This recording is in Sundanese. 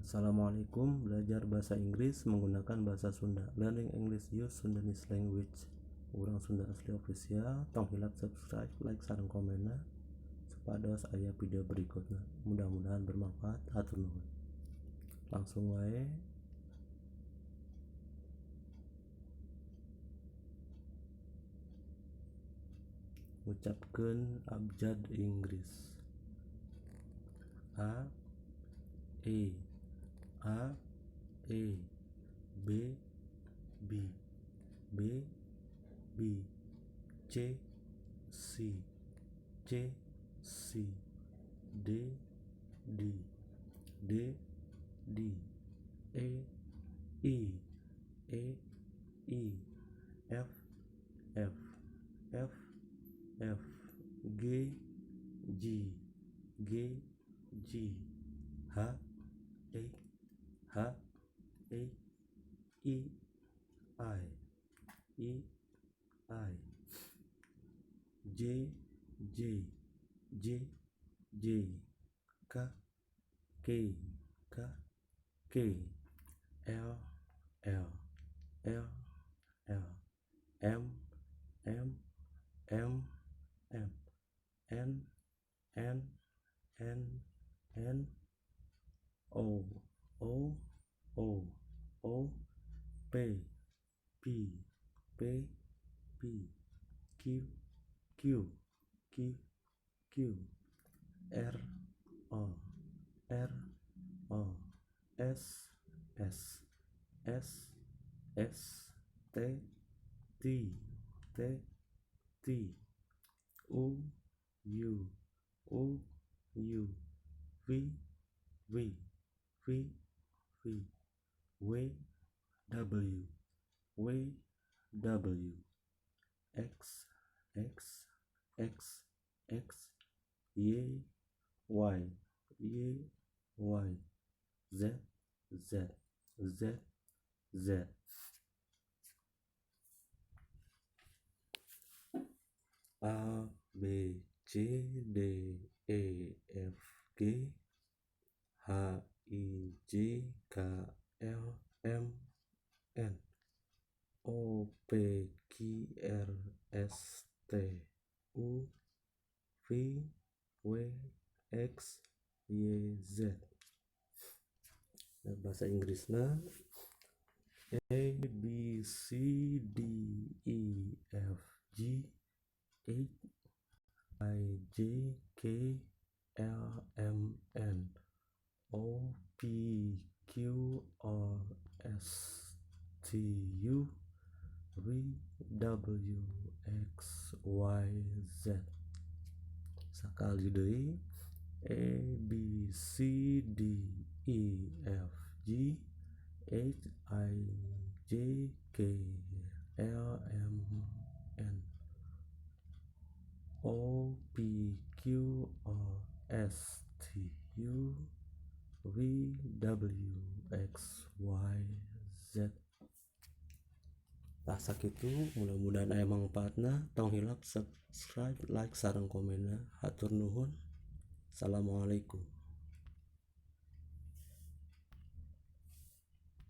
Assalamualaikum. Belajar bahasa Inggris menggunakan bahasa Sunda. Learning English use Sundanese language. Urang Sunda Asli Official. Tong hilap subscribe, like, sareng komenna supados aya video berikutnya. Mudah-mudahan bermanfaat. Hatur nuhun. Langsung wae ngucapkeun abjad Inggris. A, E, A, E, B, B, B, B, C, C, C, C, D, D, D, D, E, I, E, I, F, F, F, F, G, G, G, G, H, H, H, H, I, I, I, I, J, J, J, J, K, K, K, K, L, L, L, L, M, M, M, M, N, N, N, N, O, O, O, O, P, P, P, P, Q, Q, Q, Q, R, O, R, O, S, S, S, S, T, T, T, T, U, U, U, U, V, V, V, V, W, W, W, W, X, X, X, X, Y, Y, Y, Y, Z, Z, Z, Z. A, B, C, D, E, F, G, H, I, J, K, L, M, N, O, P, Q, R, S, T, U, V, W, X, Y, Z. Nah, bahasa Inggrisnya A, B, C, D, E, F, G, H, I, J, K, L, M, N, O, P, Q, R, S, T, U, V, W, X, Y, Z. Sakali deui. A, B, C, D, E, F, G, H, I, J, K, L, M, N, O, P, Q, R, S, T, U, V, W, X, Y, Z. Tah, sakitu, mudah-mudahan aya mangfaatna. Tong hilap subscribe, like, sareng komenna. Hatur nuhun. Assalamualaikum.